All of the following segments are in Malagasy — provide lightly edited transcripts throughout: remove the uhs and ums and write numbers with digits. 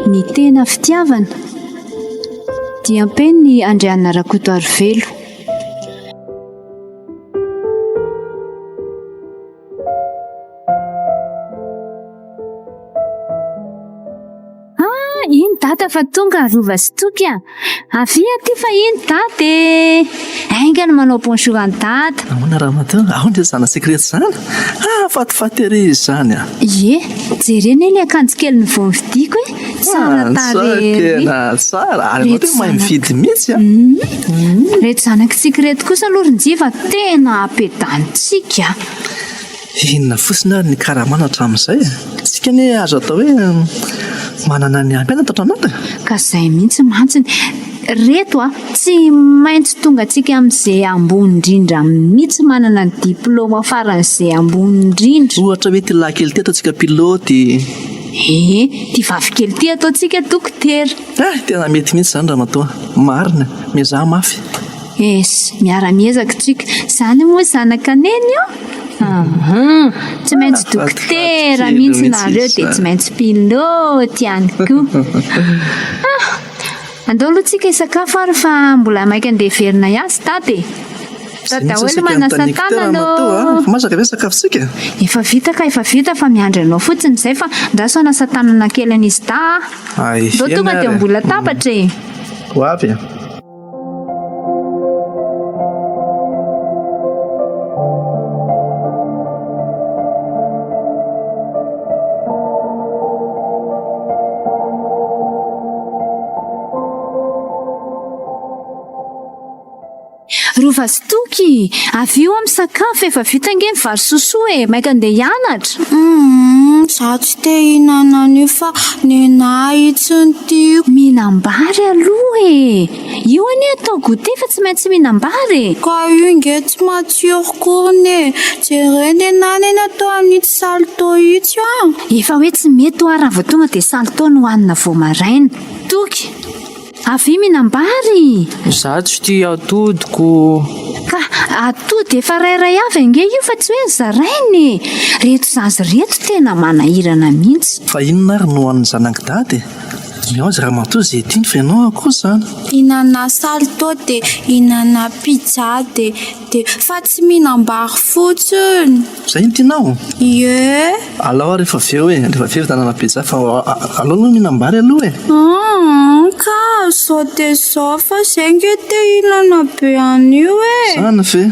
Ny tena fitiavana Diam-peniny Andrianina Rakotoarivelo. Ah, iny dada fa tonga Rova sy Toky a. Avia aty fa iny dada e. Haingana manao bonjour an'i dada. Ahoana ramatoa? Ahoana izany zanantsika ireto izany? Ah, fatifaty ery izy izany a. Ie, jereo anie ilay akanjo keliny vao novidiako e. Tsara tarehy ery. Tena tsara, ary ianao tena mahay mividy mihitsy a. Ireto zanakitsika ireto kosa aloha ry Njiva tena ampiadanintsika a. Inona fotsiny ary ny karamana hatramin'izay e? Isika anie azo atao hoe manana ny ampy ihany ato an-trano e! Ka izay mihitsy mantsy reto a! Tsy maintsy tonga antsika amin'izay ambony indrindra mihitsy manana ny diplaoma faran'izay ambony indrindra. Ohatra hoe ity lahy kely ity ataontsika pilote. Ee, ity vavy kely ity ataontsika dokotera. Eh, tena mety mihitsy izany ramatoa. Marina, miezaha mafy. Es, miara-miezaka tsika. Zany moa zanaka neny io? Ahh, tsy maintsy dokotera mihitsy nareo dia tsy maintsy pilote ihany koa. Ah, andao aloha tsika hisakafo ary fa mbola maika andeha hiverina hiasa dada e. Zay mihitsy saika anontaniako teo ramatoa a! Efa masaka ve ny sakafontsika? Efa vita ka, efa vita fa miandry anao fotsiny izay fa andraso hanasa tanana kely an'izy dahy a. Ay, Andao eny tonga dia ary e. mbola latabatra e. Ho avy e. Rova sy Toky, avia eo misakafo, efa vita ange ny vary sosoa e, maika andeha hianatra. Humm, za tsy te hihinana an'io fa nenah itsy no tiako. Mihinam-bary aloha e! Io anie atao goûter fa tsy maintsy mihinam-bary e! Ka io nge tsy matsiro koriny e! Jereo nenah anie natao an'itsy salto itsy an! Efa hoe tsy mety hoa raha vao tonga dia salto no hohanina vao maraina. Toky! Avia mihinam-bary! Za tsy tia atody ko. Ka atody efa rairay avy ange io fa tsy hoe nozaraina e! Reto zaza ireto tena manahirana mihitsy. Fa inona ary no hanin'ny zanak'i dada e? Omeo azy ramatoa izay tiany fa ianao akory izany. Hihinana salto dia hihinana pizza dia dia fa tsy mihinam-bary fotsiny. Zay no tianao? Ie. Alao ary rehefa avy eo e, rehefa avy eo vidianana pizza fa alao aloha mihinam-bary aloha e. Humm ka zao dia zao fa zay nge te hihinana be an'io e. Zany ve?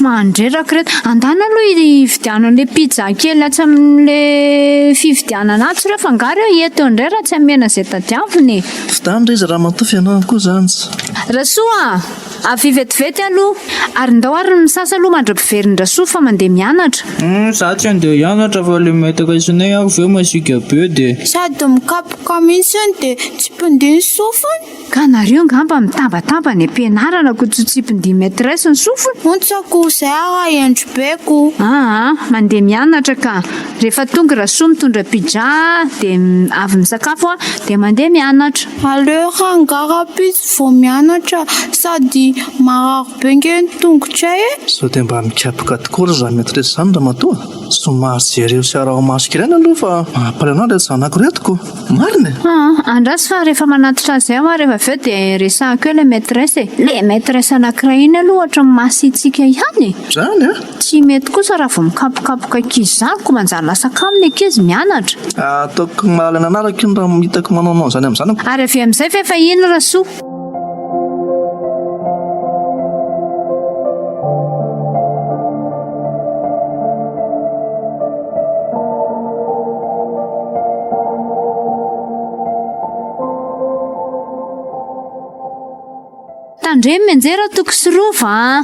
Mandreraka ireto. Andana aloha hividiano an'ilay pizza kely atsy amin'ilay fividianana atsy ireo fa angaha ireo eto eo indray raha tsy amena izay tadiaviny e. Vidano re izy ramatoa fa ianao koa izany tsy. Rasoa a! Avia vetivety aloha. Ary ndao ary misasa aloha mandra-piverin-dRasoa fa mandeha mianatra. Humm za tsy andeha hianatra fa le maîtresse nay ary ve masiaka be de. Sady mikapoka mihitsy de tsipindia ny sofiny. Ka nareo ngamba mitabataba any am-pianarana ko tsy tsipindia maîtresse ny sofiny. Ontsa ko zay ara hendry be ko. Aa mandeha mianatra ka. Rehefa tonga Rasoa mitondra pizza de avy misakafo aho de mandeha mianatra. Aleo rangahy rahampitso vao mianatra sady marary be nge ny tongotray e! Sao dia mba mikapoka tokoa ry izany maîtresse izany ramatoa? Somary jereo sy araho maso kely ihany aloha fa mampalahelo anah ireto zanako ireto ko! Marina e! Aa, andraso fa rehefa manatitra azy aho rehefa avy eo dia resahako eo ilay maîtresse e! Ilay maîtresse anankiray iny aloha ohatran'ny masiatsiaka ihany e! Izany an! Tsy mety kosa raha vao mikapokapoka ankizy izany ko manjary lasa kamo ny ankizy mianatra. Ataoko mahalala ny anarako iny raha hitako manaonao an'izany amin'ny zanako. Ary avy amin'izay ve efa iny Rasoa? Tandremo mianjera Toky sy Rova a!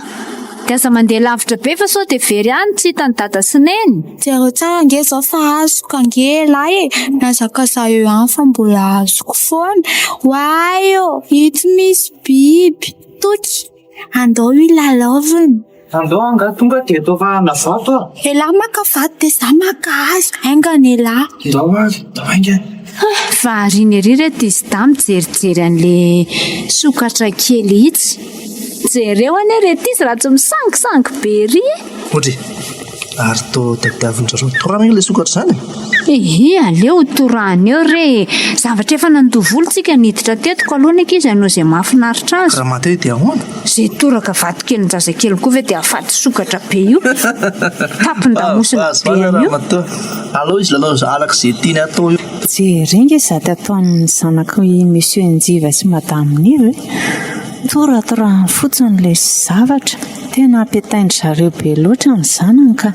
Dia aza mandeha lavitra be fa sao dia very any tsy hitan'i Dada sy Neny. Jereo tsara ange zao fa azoko ange elah e! Mihazakazaha eo ihany fa mbola azoko foana. Oay ô! Ito misy biby. Toky, andao hilalaovina. Andao angaha tonga dia atao fahana vato a! Elah maka vato dia za maka hazo, haingana elah. Ndao ary, ndao haingana. Variana ery reto izy dahy mijerijery an'le sokatra kely itsy. Jereo anie reto izy raha tsy misangisangy be ery e! Ohatry, ary toa tadiavin-dry zareo torahana ange ilay sokatra izany e! Ehe, aleo ho torahana eo re e! Zavatra efa nandoa vola tsika niditra teto ka aleo ny ankizy hanao izay mahafinaritra azy. Raha maty eo dia ahoana? Izay toraka vatokelin-jazakely koa ve dia hahafaty sokatra be io? Tapin-damosina be an'io. Aleo izy lalao araka izay tiany atao eo. Jereo nge izato ataon'ny zanak'i Monsieur Njiva sy Madame Nivo e! Toratorahany fotsiny ilay zavatra. Tena ampitain-dry zareo be loatra ny zanany ka.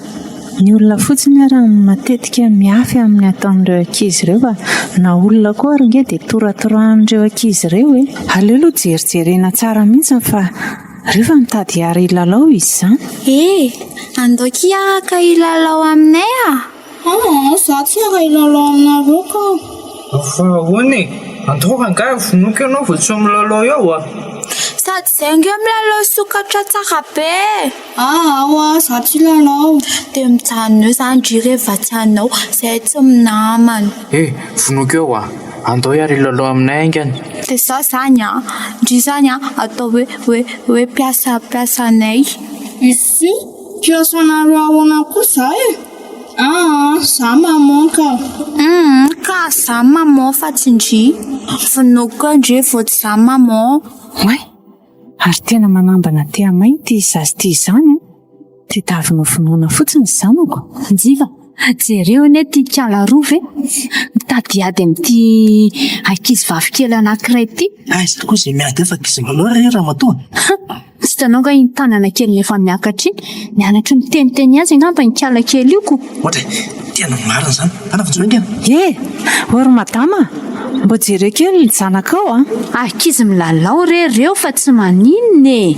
Ny olona fotsiny ary no matetika miafy amin'ny ataon'ireo ankizy ireo fa na olona koa ary ange dia toratorahan'ireo ankizy ireo e! Aleo aloha jerijerena tsara mihitsy fa reo fa mitady hiara hilalao izy izany. E! Andao ki hiaraka hilalao aminay a! Aa! Za tsy hiara hilalao aminareo ka! Fa ahoana e? Andao rangahy vonoiko ianao vao tsy milalao eo a! Sady zay ange milalao sokatra tsara be e! Aa oa za tsy hilalao. Dia mijanona eo zany ndry rehefa tsy hanao, zay tsy minamana. Eh! Vonoiko eo a! Andao hiara hilalao aminay haingana. Dia zao zany an, ndry zany an atao hoe hoe hoe mpiasa mpiasanay. Ici, mpiasanareo ahoana koa za e? Aa za maman ka. Humm ka za maman fa tsy ndry. Vonoiko eo ndry vao tsy za maman. Oay! Ary tena manambana te hamay ity zaza ity izany an! Tedavina ho vonoina fotsiny ny zanako. Njiva, jereo anie ity kala rova e! Mitady hiady amin'ity ankizy vavy kely anankiray ity. Aiza koa izay miady eo fa ankizy milalao re ramatoa a! Tsy hitanao nga iny tanana keliny efa miakatra iny? Mianatra miteniteny azy angamba iny kala kely io ko! Ohatra e! Tena marina izany! Ana vonjeo haingana! He! Ô ry madama a! Mba jereo kely ny zanakao a! Ankizy milalao re reo fa tsy maninona e!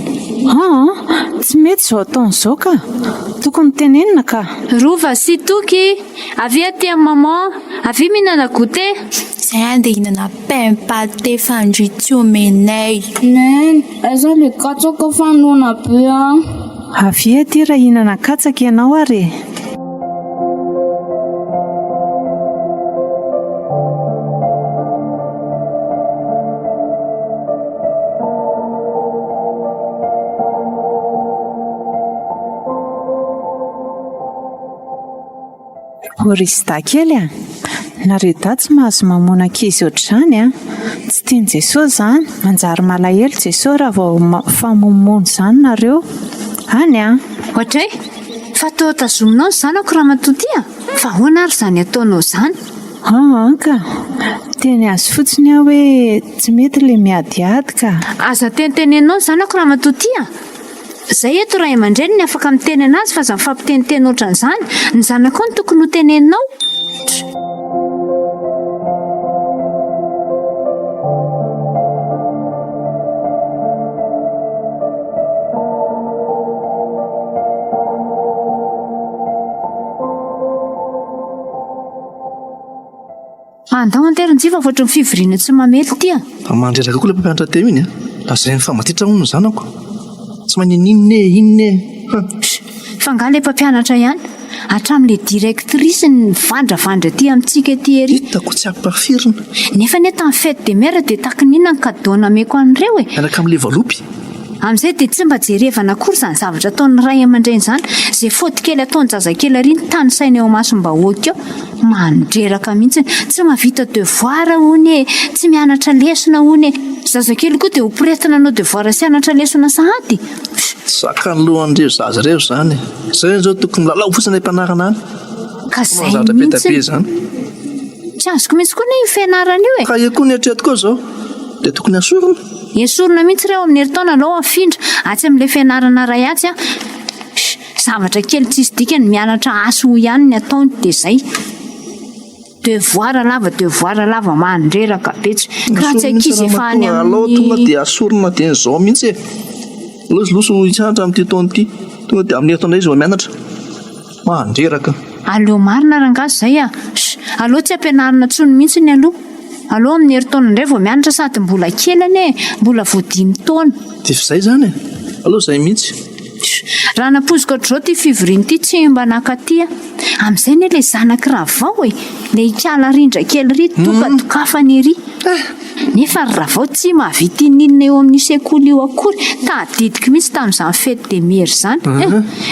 Aa! Tsy mety izao ataony izao ka! Tokony tenenina ka! Rova sy Toky, avia aty amin'ny maman, avia mihinana goûter! Zay andeha hihinana pain pâté fandria tsy omenay. Neny, aiza le katsaka fa noana be aho. Avia aty raha hihinana katsaka ianao ary e! Ô ry sda kely a! Nareo dahy tsy mahazo mamono ankizy ohatr'izany a! Tsy tian'i Jesoa izany, manjary malahelo Jesoa raha vao mifamonomono izany nareo any a! Ohatray! Fa toa tazominao ny zanako ramatoa ty a! Fa ahoana ary izany ataonao izany? Aa ka! Miteny azy fotsiny aho hoe tsy mety ilay miadiady ka! Aza teniteneninao ny zanako ramatoa ty a! Zay eto ray aman-dreniny afaka miteny anazy fa aza mifampiteniteny ohatran'izany, ny zanakao no tokony ho teneninao. Andao antero njy fa voatry ny fivoriana tsy mamely ity a! Fa mandreraka koa ilay mpampianatra teo iny a! Lazainy fa maditra hono ny zanako. Tsy maninona e, inona e! Huh! Fa angaha ilay mpampianatra ihany? Hatramin'ilay directrice nivandravandra aty amintsika aty ery. Hitako tsy ampafirina. Nefa anie tamin'ny fête des mères dia taky ny inona ny cadeau nameko an'ireo e! Miaraka amin'ilay valopy. Amin'izay dia tsy mba jerevana akory izany zavatra ataon'ny ray aman-dreny izany. Izay faute kely ataon-jazakely ary ny tanisaina eo imasom-bahoaka eo. Mandreraka mihitsy. Tsy mahavita devoir hono e, tsy mianatra lesona hono e. Zazakely koa dia ho poretina hanao devoir sy hanatra lesona sahady? Tsy zakan'ny lohan'ireo zaza ireo izany e. Izay izao tokony milalao fotsiny any am-pianarana any. Ka izay mihitsy. Tsy azoko mihitsy koa anie io fianarana io e. Ka io koa ny eritrereto koa izao dia tokony asorina. Esorina mihitsy ireo amin'ny herintaona aleo afindra atsy amin'ilay fianarana iray atsy an. Zavatra kely tsisy dikany, mianatra asa hoy ihany ny ataony dia zay. Devoir lava devoir lava mandreraka be tsy ka tsy ankizy efa any Alao amin'ny tonga dia asorina dieny izao mihitsy e. Aleo izy loso hianatra amin'ity taona ity. Tonga dia amin'ny herintaona izy vao mianatra. Mandreraka. Aleo marina rangahy zay a! Aleo tsy ampianarina tsony mihitsy ny aloha. Aleo amin'ny herintaona indray vao mianatra sady mbola kely anie e! Mbola vao dimy taona. Dia efa izay izany e! Aleo izay mihitsy. Raha nampoiziko hatr'izao ity fivoriana ity tsy mba nankaty aho. Amin'izay anie ilay zanak'i Ravao e! Ilay ikala rindra kely iry dokadokafany ery. Nefa ry Ravao tsy mahavita ininona eo amin'io sekoly io akory. Tadidiko mihitsy tamin'izany fety de mère izany.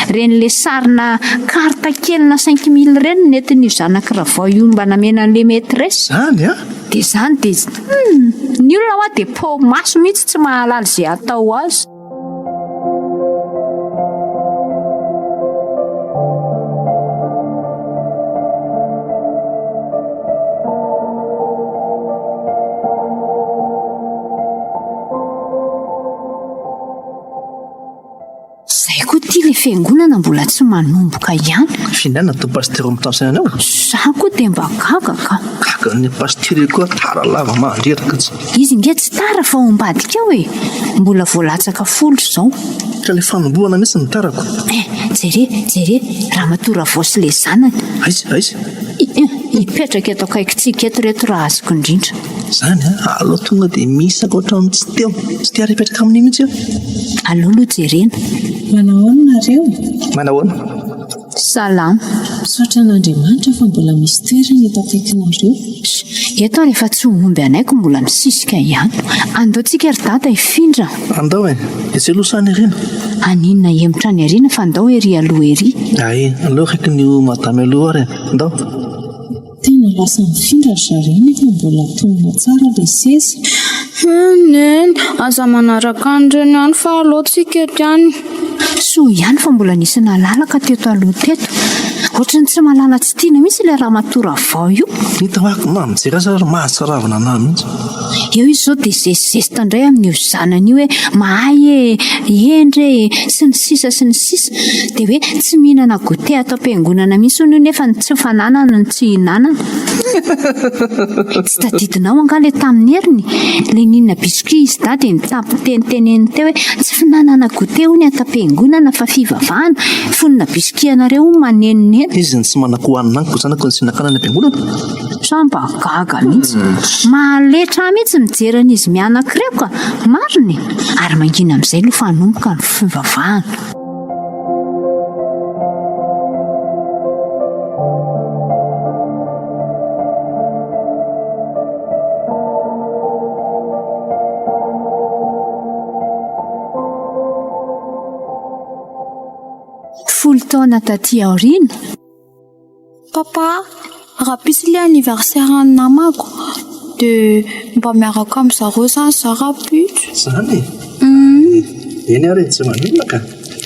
Ireny le sarina carte kelina cinq mille ireny no nentin'io zanak'i Ravao io mba namena an'ilay maîtresse. Izany an! Dia izany dia hum! Ny olona hoa dia pao-maso mihitsy tsy mahalala izay atao azy. Zay koa ty le fiangonana mbola tsy manomboka ihany. F'inona no pasitera mitantsaina anao? Za koa dia mba gaga ka. Gaga ny pasitera io koa tara lava mandreraka tsy. Izy nge tsy tara fa ao ambadika ao e! Mbola vao latsaka folo izao. Ka le fanombohana mihitsy no tarako. Eh, jere, jere, ramatoa Ravao sy le zanany. Aiza, aiza? Hipetraka eto akaikintsika eto reto raha azoko indrindra. Zany an, aleo tonga dia misaka ohatran'ny tsy teo. Tsy te hipetraka amin'io mihitsy aho. Aleo aloha jerena. Manahoana nareo? Manahoana? Salama. Misaotra an'Andriamanitra fa mbola misy toerana eto akaikinareo. Eto ary efa tsy ho omby anay ko mbola misisika ihany. Andao tsika ry dada hifindra. Andao e! Etsy aloha sa any aoriana? Haninona hihemotra any aoriana fa andao ery aloha ery. Ay, aleo akaikin'io madame aloha ary e! Andao. Tena lasa nifindra ry zareo nefa mbola tonina tsara ilay seza. Hum Neny, aza manaraka an'ireny any fa aleo tsika eto ihany. Soa ihany fa mbola nisy nalalaka teto aloha teto. Ohatran'ny tsy mahalala tsy tiana mihitsy ilay ramatoa Ravao io. Hita hoa na mijery azy ary mahatsiravina anah mihitsy. Eo izy izao dia zesizesta indray amin'io zanany io hoe mahay e, hendry e, sy ny sisa sy ny sisa. Dia hoe tsy mihinana goûter ato am-piangonana mihitsy hono io nefa ny tsy fananany no tsy ihinanany. Tsy tadidinao angaha ilay tamin'ny heriny? Ilay nihinana biscuit izy dahy dia nitampiteniteneniny teo hoe tsy fihinanana goûter hono ato am-piangonana fa fivavahana. Fonona biscuit anareo hono manenoneno. Izy no tsy manan-kohanina any ko zanako no tsy hihinan-kanina any am-piangonana? Sa mba gaga mihitsy. Mahaletra ahy mihitsy mijery an'izy mianaka ireo ka. Marina e! Ary mangina amin'izay aloha fa hanomboka ny fivavahana. Folo taona taty aoriana. Papa, rahampitso ilay anniversaire an'ny namako dia mba miaraka amin-dry zareo izany za rahampitso. Izany e? Eny ary e, tsy maninona ka.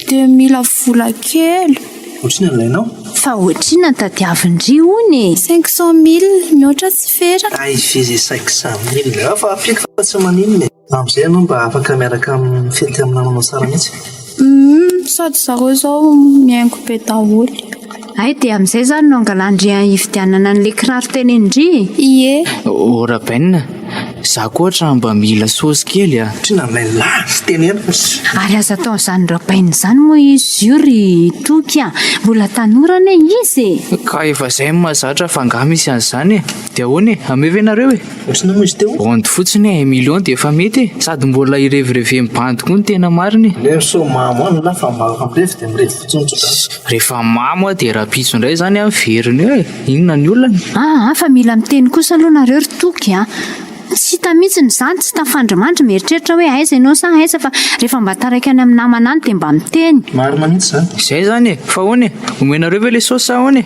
Dia mila vola kely. Ohatrinona no ilainao? Fa ohatrinona no tadiavin-dry hono e? 500 mille, mihoatra tsy ferana. Hay ve izay 500 mille? Fa ampiako fa tsy maninona e. Amin'izay ianao mba afaka miaraka mifety amin'ny namanao tsara mihitsy. Humm, sady zareo izao mihaingo be daholo. Hay dia amin'izay izany no angalan-dry hividianana an'ilay kiraro tenenin-dry e? Ie. Oh Rabainina, za koa ohatran'ny mba mila saosy kely a! Tena milay lahy teneno. Ary aza atao an'izany Rabainina izany moa izy io ry Toky a! Mbola tanora anie izy e! Ka efa izay no mahazatra fa angaha misy an'izany e! Dia ahoana e? Ameo ve nareo e? Ohatr'inona moa izy teo? Bandy fotsiny e, un million dia efa mety e! Sady mbola hirevirevem bandy koa ny tena marina e! Aleo sao mamo any lah fa mba mirevy dia mirevy fotsiny ohatr'izany. Rehefa mamo aho dia rahampitso indray izany aho miverina eo e! Inona ny olana? Aa fa mila miteny kosa aloha nareo ry Toky a! Tsy hita mihitsiny izany, tsy tafandrimandry mieritreritra hoe aiza ianao sa aiza fa rehefa mba taraiky any amin'ny namana any dia mba miteny. Marina mihitsy izany. Izay izany e! Fa ahoana e? Omenareo ve ilay saosy sa ahoana e?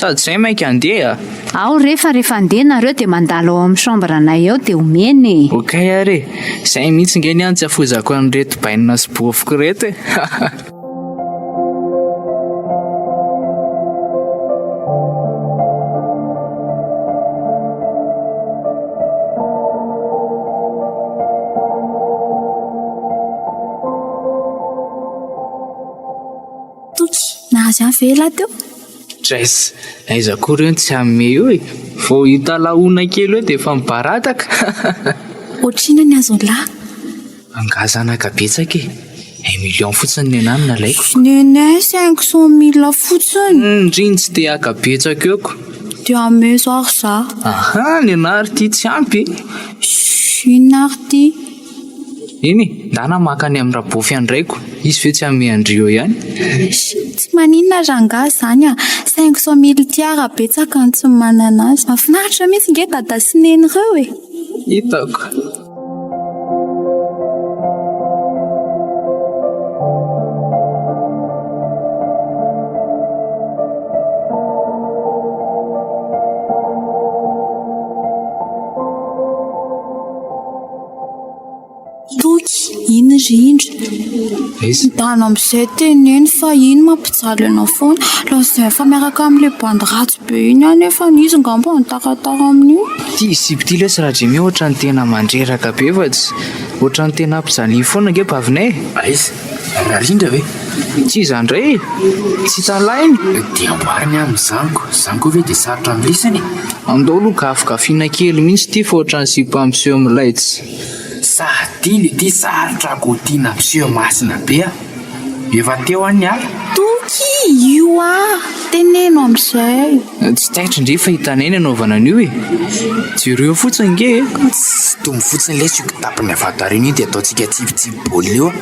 Sady izay mainka handeha a! Ao re fa rehefa handeha nareo dia mandalo ao amin'ny chambre anay ao dia omena e! Ok ary e! Izay mihitsy nge ny ahy no tsy afoizako an'ireto bainina sy bofoko ireto e! Toky, nahazo ihany ve elah teo? Dress, aiza koa reo no tsy hanome eo e! Vao hitalahoana kely eo dia efa mibaradaka! Ohatr'inona ny azon'lah? Angaha zanaka betsaka e! Un million fotsiny ny anah no nalaiko. Neneh 500 mille fotsiny? Ndry ny tsy te haka betsaka eo ko! Dia amezo ary za. Aha, ny anah ary ty tsy ampy e! Shh, inona ary ty? Eny e, ndana maka any amin'ny Rabofy any raiko, izy ve tsy hanome an-dry eo ihany? Tsy maninona rangahy izany a! Cinq cent mille tiara betsaka ny tsy manana azy. Mahafinaritra mihitsy nge dada sy neny ireo e! Hitako. Toky, iny rindra. Aiza? Ndana amin'izay teneno fa iny mampijaly anao foana. Lazainy fa miaraka amin'ilay bandy ratsy be iny aho nefa izy ngamba nitaratara amin'io. Ity sipa ity lesy Rajimmy ohatran'ny tena mandreraka be fa tsy ohatran'ny tena ampijaliany foana ange bavinay e! Aiza? Rarindra ve? Tsy iza indray e! Tsy hita lahiny! Dia amboariny amin'izany ko! Izany koa ve dia sarotra amin'ny lisany e! Andao aloha gafigafiana kely mihitsy ity fa ohatran'ny sipa miseho milay tsy. Sady iny ity sarotra gotiana miseho masina be a! Efa teo an ny ala. Toky io ah! Teneno amizay. Tsy taitra ndry fa hitanay ny anaovana an'io e! Jereo fotsiny nge e! Sintomy fotsiny lesy io kitapony avy ato aoriana io dia ataontsika tsipitsipy baolina eo a!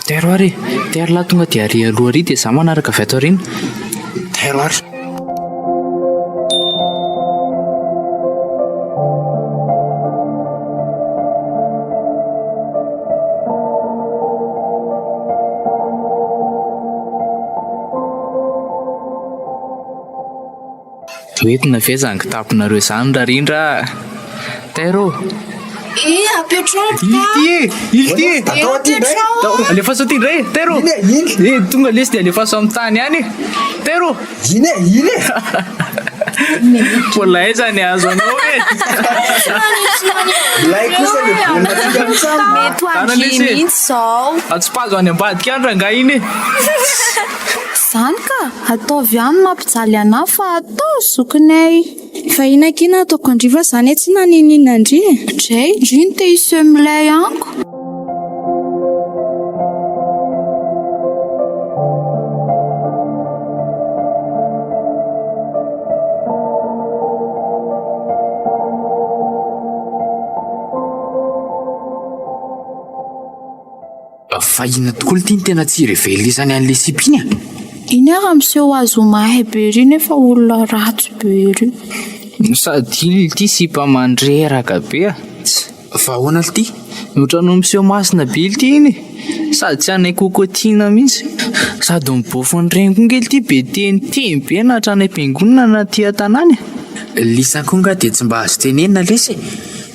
Tairo ary e! Tairo lahy tonga dia ary aloha ary dia za manaraka avy ato aoriana. Tairo ary. Hoentina ve izany kitaponareo izany Rarindra a? Tairo ô! Eh, apetraho Ily ty e! Ily ty e! Apetraho! Alefaso aty indray e! Tairo! Eh, tonga lesy dia alefaso amin'ny tany any e! Tairo! Iny e, iny e! Mbola aiza ny azo anao e? Milay kosa le baolina tsika mitsam. Mety ho Zana an-dry lesy e. mihitsy izao. Atsipazo any ambadika any rangahy iny e! Zany ka, ataovy ihany ny mampijaly anah fa ataovy zokinay. Fa inona akia no ataoko an-dry fa za anie tsy naninona an-dry e. Dray, ndry no te hiseho milay amiko. Fa inona tokoa lty no tena tsy revelisany an'le sipa iny a? Iny ary miseho azy ho mahay be ery nefa olona ratsy be ery. Sady iny lty sipa mandreraka be a! Ts. Fa ahoana lty? Ohatran'ny miseho masina be lty iny e! Sady tsy hanaiky ho kotiana mihitsy. Sady ny bôfon'ny reny koa nge lty be teniteny be na hatrany am-piangonana na aty an-tanàna e! Lisany koa nga dia tsy mba azo tenenina lesy e!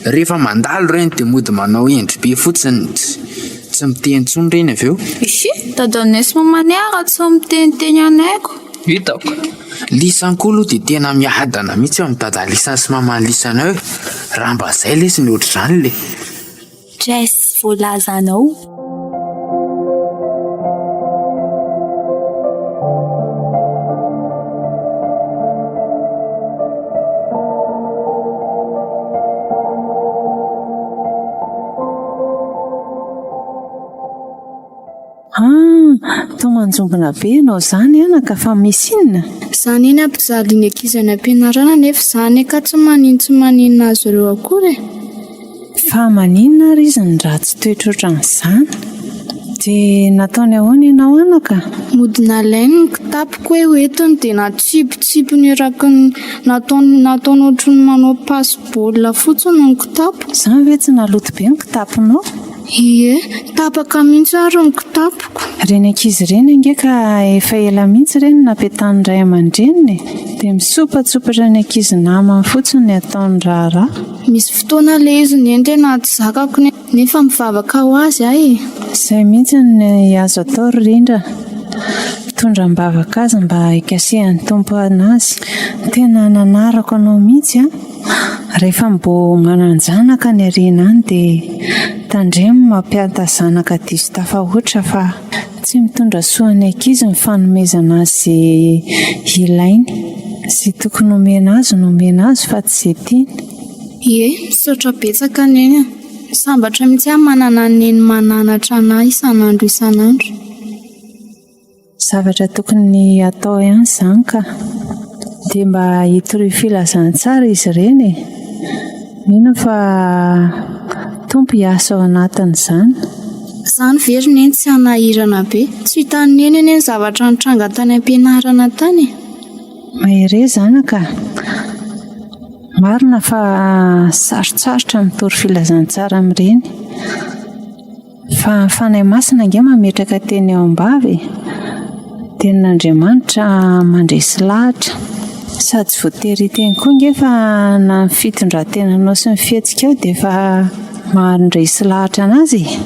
Rehefa mandalo ireny dia mody manao hendry be fotsiny, tsy miteny intsony ireny avy eo. Ishi, dadanay sy mamanay ara tsy miteniteny anay ko. Hitako. Lisany koa aloha dia tena miadana mihitsy eo amin'ny dada lisany sy maman lisany eo e! Raha mba zay lesy ny ohatr'izany le. Jess voalazanao. Ah! Toa manjombona be ianao izany anaka fa misy inona? Izany eny ampijalian'ny ankizy any am-pianarana nefa izany ka tsy manin-tsy maninona azy ireo akory e! Fa maninona ary izy no ratsy toetra ohatran'izany? Dia nataony ahoana ianao anaka? Mody nalainy ny kitapoko hoe hoentiny dia natsipitsipiny eraky ny nataony nataony ohatry ny manao passe baolina fotsiny ny kitapo. Izany ve tsy naloto be ny kitaponao? Ie, tapaka mihitsy ary ny kitapoko. Ireny ankizy ireny ange ka efa ela mihitsy ireny no nampitahan'ny ray aman-dreniny e! Dia misompatsopatra ny ankizy namany fotsiny ny ataony raharaha. Misy fotoana ilay izy neny tena tsy zakako nefa mivavaka ho azy aho e! Izay mihitsy no azo atao ry Rindra. Mitondra am-bavaka azy mba hikasihan'ny Tompo an'azy. Tena nanarako anao mihitsy an! Rehefa mbô manan-janaka any aoriana any dia tandremo mampianta zanaka diso tafahoatra fa tsy mitondra soa ny ankizy ny fanomezana azy ze ilainy. Ze tokony omena azy no omena azy fa tsy ze tiany. Ie, misaotra betsaka Neny a! Sambatra mihitsy aho manana an'i Neny mananatra anah isan'andro isan'andro. Zavatra tokony hatao ihany izany ka. Dia mba hitorio filazantsara izy ireny e. Mino aho fa Tompo hiasa ao anatin'izany. Izany ve ry Neny tsy hanahirana be? Tsy hitan'i Neny anie ny zavatra nitranga tany am-pianarana tany e! Mahereza anaka a! Marina fa sarotsarotra ny mitory filazantsara amin'ireny. Fa ny Fanahy Masina ange mametraka teny eo am-bava e! Tenin'Andriamanitra mandresy lahatra. Sady tsy voatery hiteny koa ange fa na ny fitondran-tenanao sy ny fihetsikao dia efa mandresy lahatra an'azy e!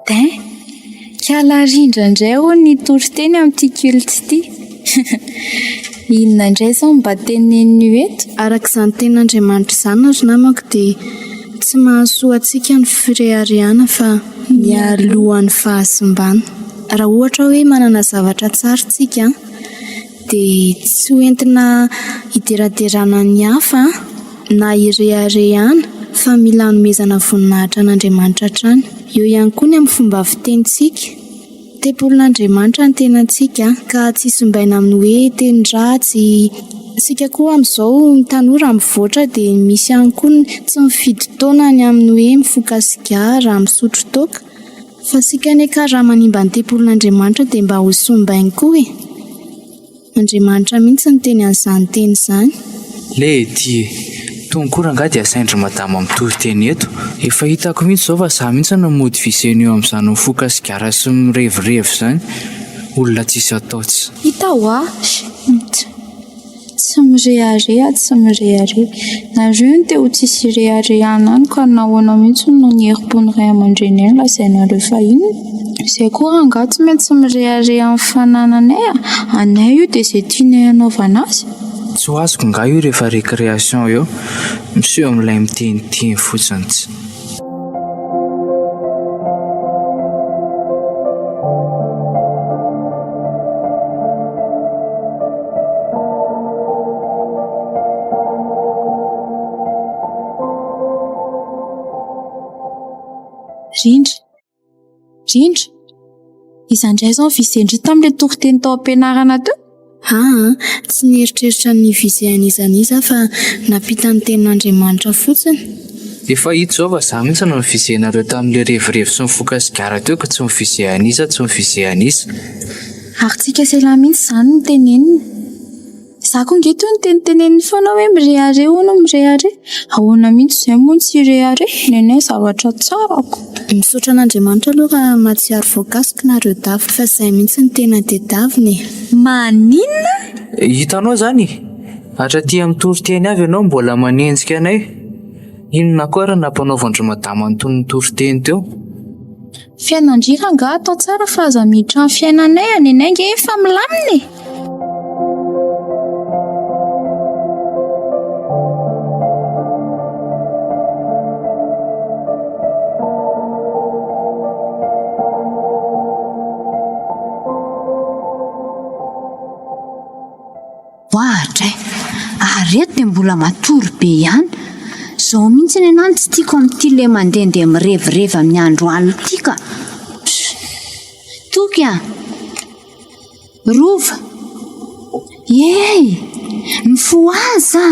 Din! Kiala rindra indray hono ny toriteny amin'ity culte ity. Inona indray izao no mba tenenin'io eto? Araka izany tenin'Andriamanitra izany ry namako dia tsy mahasoa antsika ny fireharehana fa mialohan'ny fahasimbana. Raha ohatra hoe manana zavatra tsara tsika dia tsy ho entina hideraderana ny hafa na hireharehana fa mila hanomezana voninahitra an'Andriamanitra hatrany. Eo ihany koa ny amin'ny fomba fitenintsika. Tempolin'Andriamanitra ny tenantsika ka tsy simbaina amin'ny hoe teny ratsy. Isika koa amin'izao ny tanora mivoatra dia misy ihany koa ny tsy mifidy taona ny amin'ny hoe mifoka sigara, misotro toaka. Fa isika anie ka raha manimba ny tempolin'Andriamanitra dia mba ho simbainy koa e! Andriamanitra mihitsy niteny an'izany teny izany. Lady e! Tony koa rangahy dia asain-dry madama mitory teny eto. Efa hitako mihitsy izao fa za mihitsy no mody visena eo amin'izany mifoka sigara sy mirevirevy izany. Olona tsisy atao tsy. Hita hoa! Tsy mirehareha tsy mirehareha. Nareo no te ho tsisy ireharehana any ka nahoana mihitsy no ny herim-pon'ny ray aman-dreny ihany lazainareo fa inona? Izay koa rangahy tsy maintsy mirehareha amin'ny fanananay a! Anay io dia izay tianay hanaovana azy. Tsy ho azoko nga io rehefa récréation eo, miseho amin'ilay miteniteny fotsiny tsy. Rindra. Rindra. Iza indray izao ny visendry tamin'ilay toriteny tao am-pianarana teo? Aa, tsy nieritreritra ny hi-viser an'iza n'iza aho fa nampita ny tenin'Andriamanitra fotsiny. Efa hita izao fa za mihitsy no ni-viser-nareo tamin'ilay revirevy sy nifoka sigara teo ka tsy mi-viser an'iza tsy mi-viser an'iza. Ary tsika sy elah mihitsy izany no tenenina. Za koa nge toa niteniteneniny foana hoe mirehareha hono mirehareha. Ahoana mihitsy izay moa no tsy hirehareha? Nenay zavatra tsara ko. Misaotra an'Andriamanitra aloha raha mahatsiaro voakasika nareo dafy fa zay mihitsy no tena tedavina e. Maninona? Hitanao izany e! Hatraty amin'ny toriteny avy ianao mbola manenjika anay. Inona koa ary no nampanaovan-dry madama an'itony toriteny teo? Fiainan-dry rangaha atao tsara fa aza miditra amin'ny fiainanay a, nenay nge efa milamina e! Oadray! Ary eto dia mbola matory be ihany. Izao mihitsy ny anah no tsy tiako amin'ity le mandehandeha mirevirevy amin'ny andro alina ity ka. Toky a! Rova! Hey! Mifohaza!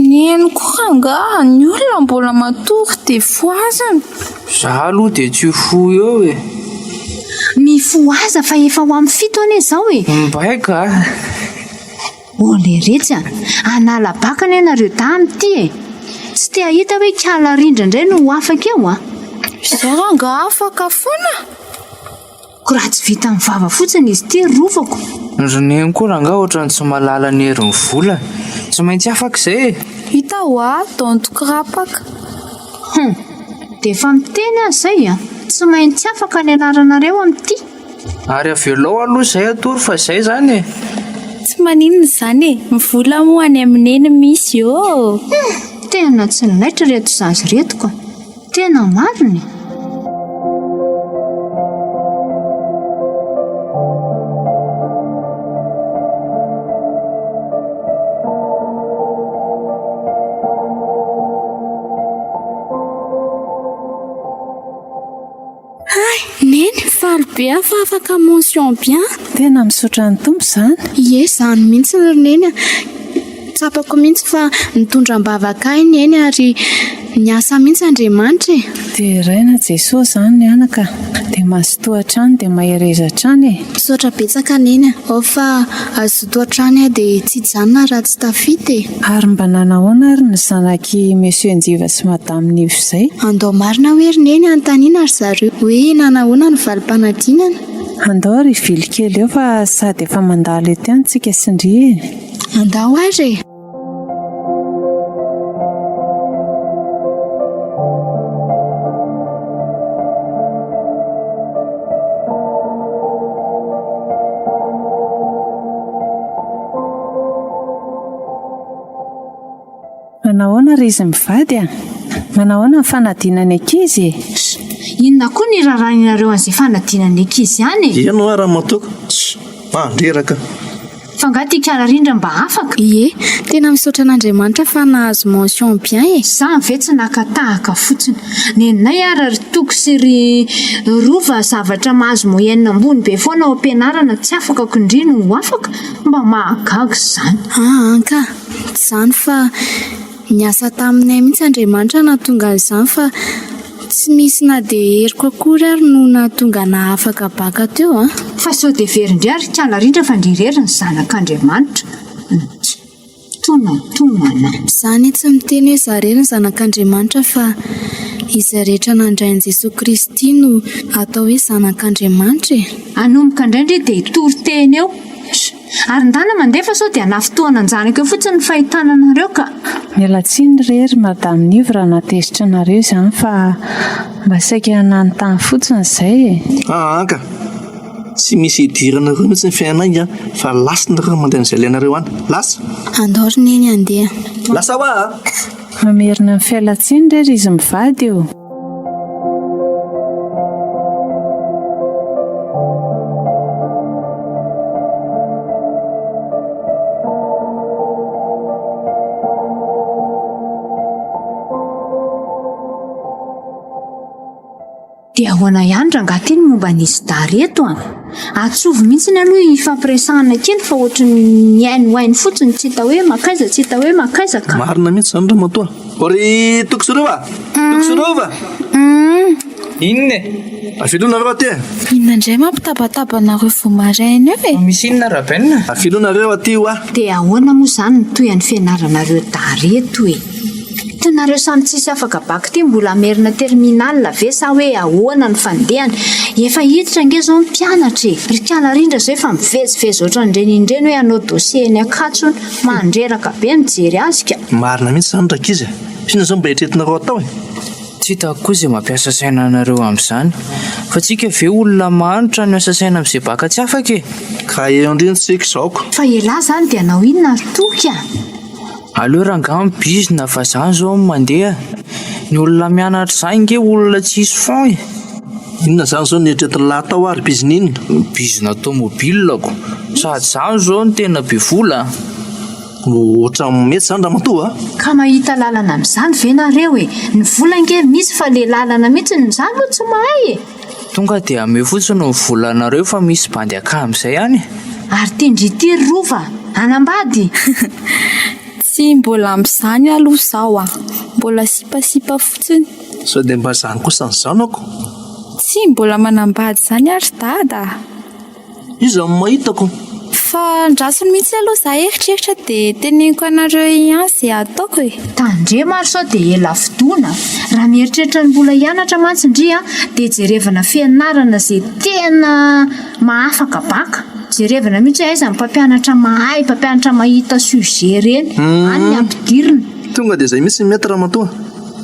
Neny koa rangaha, ny olona mbola matory dia fohazina. Za aloha dia tsy hifoha eo e. Mifohaza fa efa ho amin'ny fito anie izao e. Mibaiko a. Oh leretsy a! Hanala baka anie nareo dahy amin'ity e. Tsy te hahita hoe kala rindra indray no ho afaka eo a. Izao rangaha afaka foana. Ko raha tsy vitan'ny vava fotsiny izy ity ry rovako. Ry neny koa rangaha ohatran'ny tsy mahalala ny herin'ny vola. Tsy maintsy afaka izay e! Hita hoa, donto kirapaka. Hum! Dia efa miteny aho izay a! Tsy maintsy afaka ny anaranareo amin'ity. Ary avelao aloha izay hatory fa izay izany e! Tsy maninona izany e! Ny vola moa any amin'i neny misy ô! Hum! Tena tsy naitra ireto zaza ireto ka! Tena marina e! Hay! Neny, faly be aho fa afaka mention bien. Tena misaotra ny Tompo izany. Ie, izany mihitsy ry Neny a! Tsapako mihitsy fa nitondra am-bavaka ahy Neny ary niasa mihitsy Andriamanitra e! Deraina Jesoa izany anaka, dia mazotoa hatrany dia mahereza hatrany e! Misaotra betsaka Neny a! Ao fa azoto hatrany aho dia tsy hijanona raha tsy tafita e! Ary mba nanahoana ary ny zanak'i Monsieur Njiva sy Madame Nivo izay? Andao marina hoe ry Neny anontaniana ry zareo hoe nanahoana ny valim-panadinana? Andao ry hivily kely eo fa sady efa mandalo eto ihany tsika sy ndry e! Andao ary e! Manahoana ry izy mivady a! Manahoana ny fanadinan'ny ankizy e? Inona koa ny irarahinareo an'izay fanadinan'ny ankizy any e? Eny hoa ramatoa ka! Mandreraka! Fa nga ty kala rindra mba afaka? Ie, tena misaotra an'Andriamanitra fa nahazo mention bien e! Za ve tsy naka tahaka fotsiny. Neninay ary ry Toky sy ry Rova zavatra mahazo moyenne ambony be foana ao am-pianarana tsy afaka ko ndry no ho afaka? Mba mahagaga izany. Aa ka! Tsy izany fa niasa taminay mihitsy Andriamanitra nahatonga an'izany fa tsy misy na dia heriko akory ary no nahatonga anah afaka baka teo a! Fa sao dia heverin-dry ary kala rindra fa ndry irery ny zanak'Andriamanitra? Ntsy! Tonantonana. Za anie tsy miteny hoe za irery ny zanak'Andriamanitra fa izay rehetra nandray an'i Jesoa Kristy no atao hoe zanak'Andriamanitra e! Hanomboka indray ndry dia hitory teny eo. Ary ndana mandefa sao dia hanafintohana an-janaka eo fotsiny ny fahitana anareo ka. Miala tsiny re ry Madame Nivo raha nahatezitra anareo izany fa mba saika nanontany fotsiny izay e. Aa ka! Tsy misy idiranareo mihitsy ny fiainanay an, fa lasa nareo mandeha amin'izay ilainareo any. Lasa! Andao ry Neny handeha. Lasa hoa a! Mamerina ny fialantsiny re ry izy mivady ô! Dia ahoana ihany rangahy ty ny momba an'izy dahy reto an? Atsovy mihitsiny aloha hifampiresahana kely fa ohatry ny mihainohaino fotsiny tsy hita hoe mankaiza tsy hita hoe mankaiza ka. Marina mihitsy izany ramatoa. O ry Toky sy Rova! Toky sy Rova! Inona e? Afilo nareo aty e! Inona indray mampitabataba anareo vao maraina eo e? Misy inona Raben? Afilo nareo aty hoa! Dia ahoana moa izany ny tohin'ny fianaranareo dahy reto e? Ty nareo samy tsisy afaka bac ty mbola hamerina terminal ve sa hoe ahoana ny fandehany? Efa hiditra ange zao ny mpianatra e! Ry kala rindra zao efa mivezivezy ohatran'ireny indreny hoe hanao dossier eny Ankatso hono, mandreraka be mijery azy ka! Marina mihitsy izany rankizy e! F'inona izao mba eritreretinareo atao e? Tsy hitako koa izay mampiasa saina anareo amin'izany. Fa tsika ve olona mahantra no miasa saina amin'izay baka tsy afaka e? Ka eo indrindra tsika izao ko! Fa elah zany dia hanao inona ry Toky a? Aleo rangaha mi-bizna fa zany zao no mandeha. Ny olona mianatra zany nge olona tsisy fond e. Inona zany zao no eritreretin'lah atao ary bizna inona? Bizna tomobile ko. Sady zany zao no tena be vola a. Ohatran'ny mety zany ramatoa a. Ka mahita lalana amin'izany ve nareo e? Ny vola ange misy fa le lalana mihitsy no za aloha tsy mahay e. Tonga dia ameo fotsiny ny volanareo fa misy bandy akama izay any e. Ary ty ndry ity ry Rova, hanambady? Tsy mbola amin'izany aloha izaho a! Mbola sipasipa fotsiny. Sao dia mba izany kosa ny zanako? Tsy mbola manambady izany aho ry dada a! Iza no mahita ko? Fa andraso mihitsy aloha za eritreritra dia teneniko anareo ihany ze ataoko e. Tandremo ary sao dia ela fotoana. Raha mieritreritra ny mbola hianatra mantsy ndry a, dia jerevana fianarana ze tena mahafaka baka. Jerevana mihitsy hoe aiza ny mpampianatra mahay, mpampianatra mahita sujet ireny. Any ny ampidirina. Tonga dia zay mihitsy ny mety ramatoa.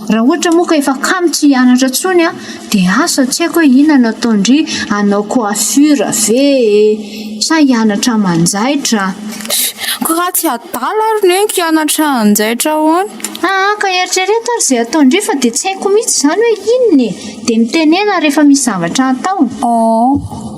Raha ohatra moa ka efa kamo tsy hianatra intsony an, dia asa tsy haiko hoe inona no ataon-dry, hanao coiffure ve e, sa hianatra manjaitra? Ko raha tsy adala ary neniko hianatra hanjaitra ahoana? Aa ka eritrereto ary izay ataon-dry fa dia tsy haiko mihitsy izany hoe inona e! Dia mitenena rehefa misy zavatra atao. Oh.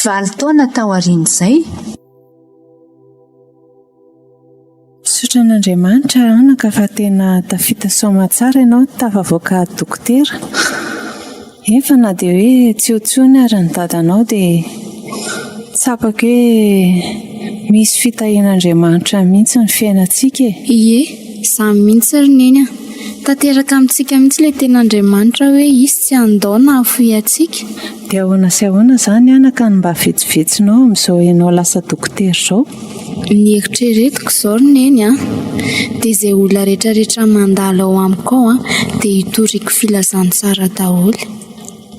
Valo taona taorian'izay. Misaotra an'Andriamanitra anaka fa tena tafita soamatsara ianao tafavoaka dokotera. Efa na dia hoe tsy eo intsony ary ny dadanao dia tsapako hoe misy fitahian'Andriamanitra mihitsy ny fiainantsika e. Ie, izany mihitsy ry Neny a! Tanteraka amintsika mihitsy ilay tenin'Andriamanitra hoe Izy tsy handao na hahafoy antsika. Dia ahoana sy ahoana izany anaka no mba vetsovetsinao amin'izao ianao lasa dokotera izao? Ny eritreretiko izao ry Neny a, dia izay olona rehetrarehetra mandalo ao amiko ao dia hitoriako filazantsara daholo.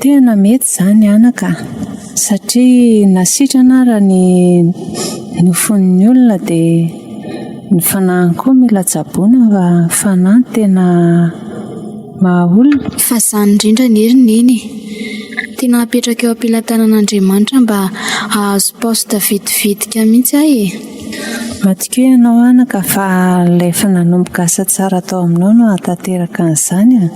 Tena mety izany anaka a! Satria na sitrana ara ny nofon'ny olona dia ny fanahiny koa mila tsaboina fa ny fanahy no tena maha olona. Fa izany indrindra anie ry Neny e! Tena apetraka eo am-pelatanan'Andriamanitra mba hahazo poste vetivetika mihitsy aho e! Matokia ianao anaka fa ilay efa nanomboka asa tsara tao aminao no hahatanteraka an'izany a!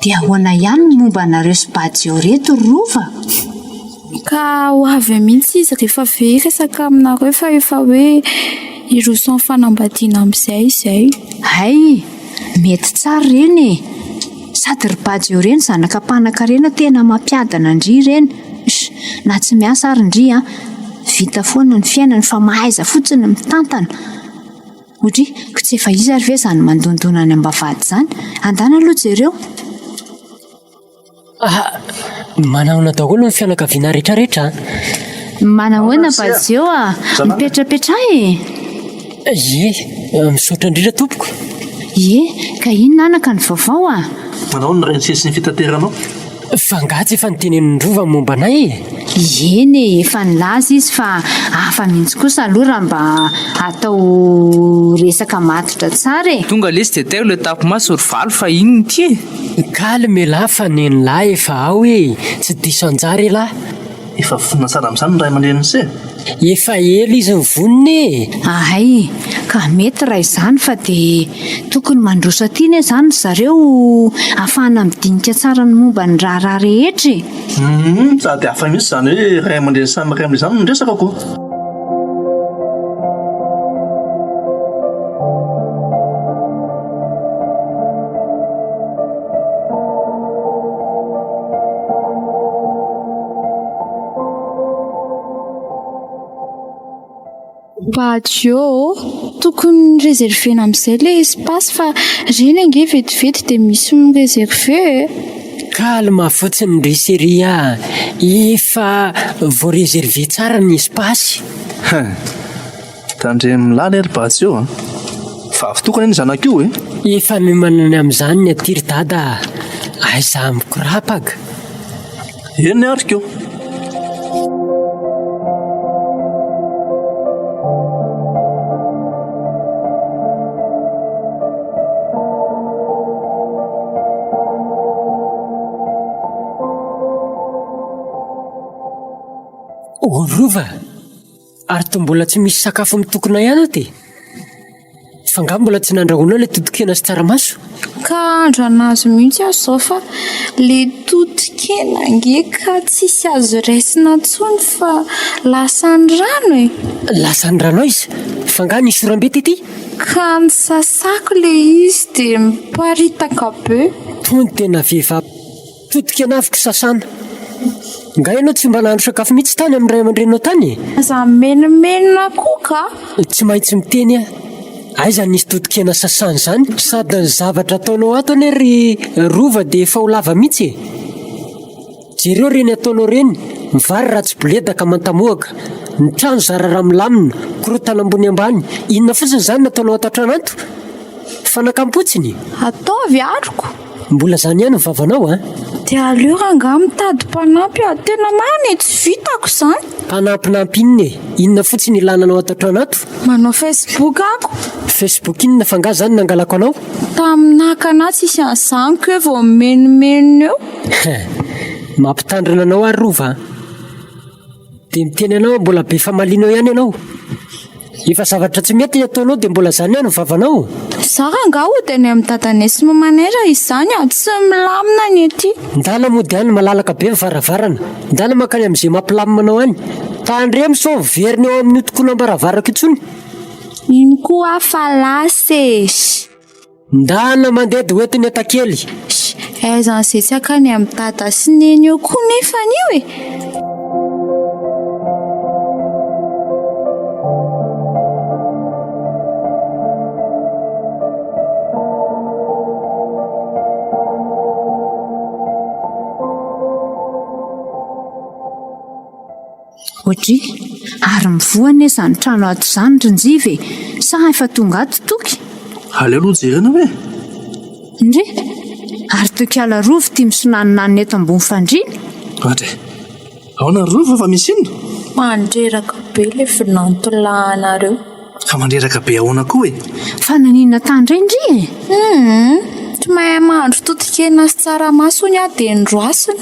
Dia ahoana ihany ny momba anareo sy Bajo ireto ry Rova? Ka ho avy mihitsy izy rehefa avy eo hiresaka aminareo fa efa hoe hiroso amin'ny fanambadiana amin'izay izay. Hay! Mety tsara ireny e! Sady ry Bajo ireny zanaka mpanankarena tena mampiadana an-dry ireny. Sh! Na tsy miasa ary ndry an! Vita foana ny fiainany fa mahaiza fotsiny mitantana. Odry, ko tsy efa iza ary ve izany mandondona any am-bavahady izany? Andana aloha jereo. Ah, manahoana daholo ny fianakaviana rehetrarehetra an? Manahoana Bajeo a! Mipetrapetraha e! Ie, misaotra indrindra tompoko. Ie, ka inona anaka ny vaovao a? Manahoana ny reny sy ny fitateranao? Fa angaha tsy efa notenenin'i Rova ny momba anay e? Eny e, efa nilaza izy fa hafa mihitsy kosa aloha raha mba atao resaka matotra tsara e. Tonga lesy dia tairo le tapimaso ry valo fa inona ity e? Calme elah fa nenilahy efa ao e! Tsy diso anjara elah. Efa vonona tsara amin'izany ny ray aman-drenin'i se? Efa ela izy no vonona e! Ahay, ka mety raha izany fa dia tokony mandroso aty anie izany ry zareo ahafahana midinika tsara ny momba ny raharaha rehetra e! Humm, sady hafa mihitsy izany hoe ray aman-dreny samy ray aman-dreny izany no resaka ko! Badio ô! Tokony reservena amin'izay ilay espace fa ireny ange vetivety dia misy mi-reserver e! Calme fotsiny ry chérie a! Efa voa-reserver tsara ny espace. Hein! Tandremo lahy ry Badio a! Vavy tokana anie zanako io e! Efa miomana ny amin'izany ny aty ry dada a! Aiza mikorapaka? Eny ary ko! Oh Rova! Ary toa mbola tsy misy sakafo mitokona ihany ato e! Fa nga mbola tsy nandrahoinao ilay totokena sy tsaramaso? Ka andrana azy mihitsy aho izao fa le totokena ange ka tsisy azo raisina intsony fa lasan'ny rano e! Lasan'ny rano aiza? Fa nga nisy oram-be tety? Ka nisasako le izy dia miparitaka be. Tony tena vehivavy Totokena avy kisasana. Nga ianao tsy mba nahandro sakafo mihitsy tany amin'ny ray aman-dreninao tany e? Aza mimenomenona koa ka! Tsy maintsy miteny aho. Aiza nisy totokena sasana izany? Sady ny zavatra ataonao ato anie ry Rova dia efa ho lava mihitsy e! Jereo ireny ataonao ireny, ny vary ratsy boledaka aman-tamohaka, ny trano zara raha milamina, korontana ambony ambany, inona fotsiny izany no ataonao ato an-trano ato? Fanakam-potsiny? Ataovy aroko! Mbola zany ihany ny vavanao an! Dia aleo rangahy mitady mpanampy ah, tena marina e, tsy vitako izany. Mpanampinampy inona e? Inona fotsiny ilana anao ato an-trano ato? Manao Facebook ako. Facebook inona fa angaha zany nangalako anao? Tamin'ny naka anah tsisy an'izany ko vao mimenomenona eo. Mampitandrina anao ary Rova an! Dia miteny anao aho mbola be famaliana eo ihany ianao. Efa zavatra tsy mety ny ataonao dia mbola izany ihany ny vavanao. Za rangaha hody any amin'i dadanay sy mamanay raha izany a! Tsy milamina ny aty. Ndana mody any malalaka be ny varavarana. Ndana mankany amin'izay mampilamina anao any. Tandremo sao miverina eo amin'io tokonam-baravarako intsony. Iny koa aho fa lasa e! Ndana mandeha dia hoentiny atakely. Aiza an'izay tsy hankany amin'i dada sy neny eo koa nefany io e! Oadry, ary mivoha anie izany trano ato izany ry Njiva e! Sa efa tonga ato Toky? Aleo aloha jerena hoe! Ndry! Ary Toky ala rova ity misonaninanina eto ambony fandriana? Oadry, ahoana ry rova fa misy inona? Mandreraka be ilay vinantolahinareo. Fa mandreraka be ahoana koa e? Fa naninona tany indray ndry e? Hum, tsy mahay mahandro totokena sy tsaramaso hono aho dia noroasiny.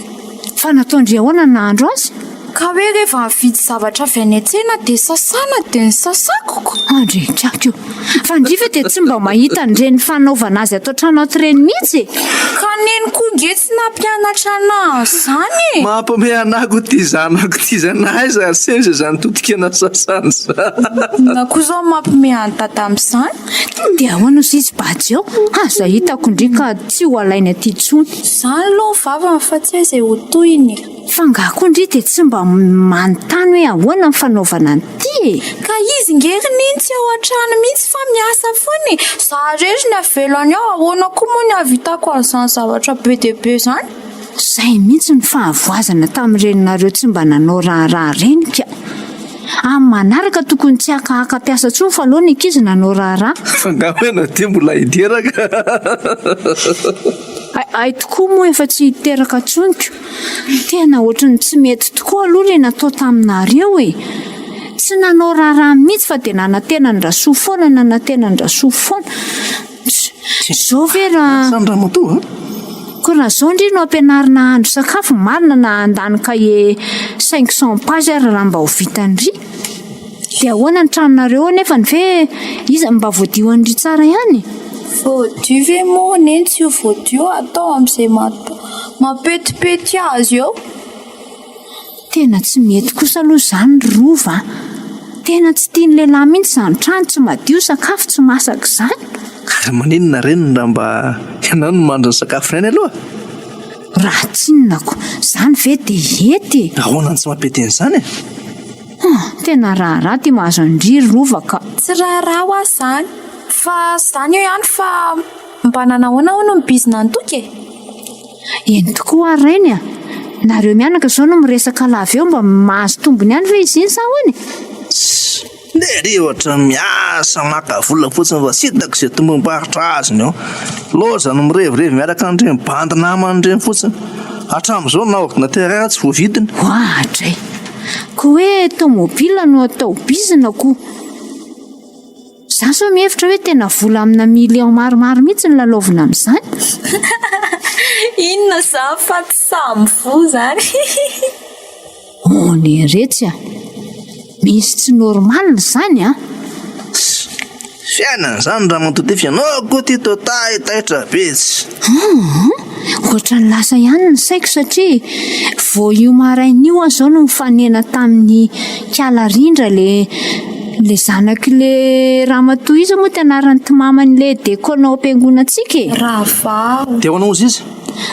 Fa nataon-dry ahoana ny nahandro azy? Ka hoe rehefa mividy zavatra avy any an-tsena dia sasana dia nosasako ko. Andriakako io. Fa ndry ve dia tsy mba mahita an'ireny fanaovana azy ato an-trano ato ireny mihitsy e? Ka neny koa nge tsy nampianatra anah an'izany e! Mampiomehy anah koa ity zanako ity zany, na aiza ary seza izany totokena sasany zany. Inona koa izao no mampiomehy an'i dada amin'izany? Dia ahoana ozy izy bajy eo? Aza hitako ndry ka tsy ho alainy aty intsony. Izany aloha ny vavany fa tsy hay izay ho tohiny e! Fa nga koa ndry dia tsy mba manontany hoe ahoana ny fanaovana an'ity e? Ka izy nge ry neny tsy ao an-trano mihitsy fa miasa foana e! Za irery no avelany ao, ahoana koa moa ny hahavitako an'izany zavatra be dia be izany? Izay mihitsy no fahavoazana tamin'ireny nareo tsy mba nanao raharaha ireny ka! Amin'ny manaraka tokony tsy hakahaka mpiasa intsony fa aleo ny ankizy nanao raharaha. Fa nga hoe Nadia mbola hiteraka? Hay hay tokoa moa efa tsy hiteraka intsony ko! Tena ohatry ny tsy mety tokoa aloha ilay natao taminareo e! Tsy nanao raharaha mihitsy fa dia nanantena an-dRasoa foana, nanantena an-dRasoa foana. Izao ve raha. Zany ramatoa a! Koa raha izao ndry no ampianarina hahandro sakafo, marina na handany cahier 500 pages ary raha mba ho vitan-dry. Dia ahoana ny tranonareo ao nefany ve iza mba voadio an-dry tsara ihany? Voadio ve moa neny tsy ho voadio atao amin'izay mampetipety azy eo. Tena tsy mety kosa aloha izany ry Rova a! Tena tsy tian'ny lehilahy mihitsy izany trano tsy madio, sakafo tsy masaka izany. Ary maninona reniny raha mba ianao no mahandro ny sakafonay any aloha? Raha tsinona ko, izany ve dia hety e? Ahoana no tsy mampety an'izany e? Hum, tena raharaha ty mahazo an-dry ry Rova ka. Tsy raharaha hoa zany, fa zany eo ihany fa mba nanahoana hono ny bizina an'i Toky e? Eny tokoa ary rainy a! Nareo mianaka zao no miresaka lava eo mba mahazo tombony ihany ve izy iny sa ahoana e? Tssy, lery ohatran'ny miasa maka vola fotsiny fa tsy hitako izay tombom-barotra azony eo. Loza ny mirevirevy miaraka an'ireny bandy namany ireny fotsiny. Hatramin'izao na ordinateur ara tsy voavidiny. Oadray! Ko hoe tomobile no atao bizina ko! Za zao mihevitra hoe tena vola amina million maromaro mihitsy no lalaovina amin'izany. Inona zany fa tsy samy voa zany. On eretsy a! Misy tsy normal izany an! Fiainana izany ramatoa ty f'ianao koa ty toa taitaitra be tsy. Hum, ohatran'ny lasa ihany ny saiko satria vao io maraina io aho izao no nifanena tamin'i Kiala Rindra le le zanak'le ramatoa iza moa ty anaran'ity maman'le dekona ao am-piangonantsika e? Ravalo. Dia ahoana hozy izy?